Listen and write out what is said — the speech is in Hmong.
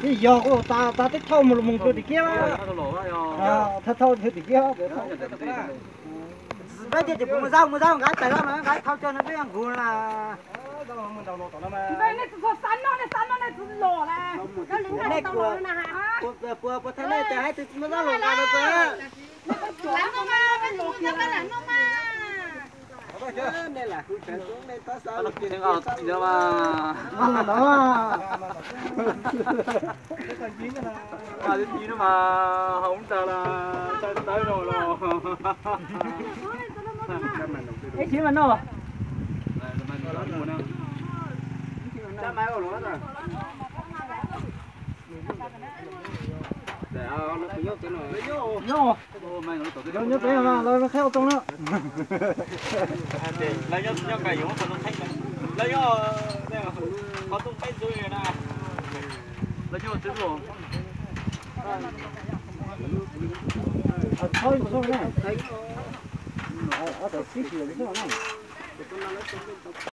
Ib yog kuj tas tas teb thauj mus los mus rau tim kiab, thauj thauj rau tim kiab. Peb tias mus zaub mus zaub nqaij pais loj no nqaij thauj coj no peb nqus na. Nej puas puas thaij nej tias hais tias tsis muaj zaub los nqa no puas? Mas twb ci no mas hauv ntag las, tawv tawv no los. Ib chim mas no. Nyob, nyob pem no los qheb ua too na. Lawv nyob, nyob, qhov rooj peb ntxwv na. Lawv nyob twb los. Thaub mus xwb na. Ob tawm xib xwm xwb na.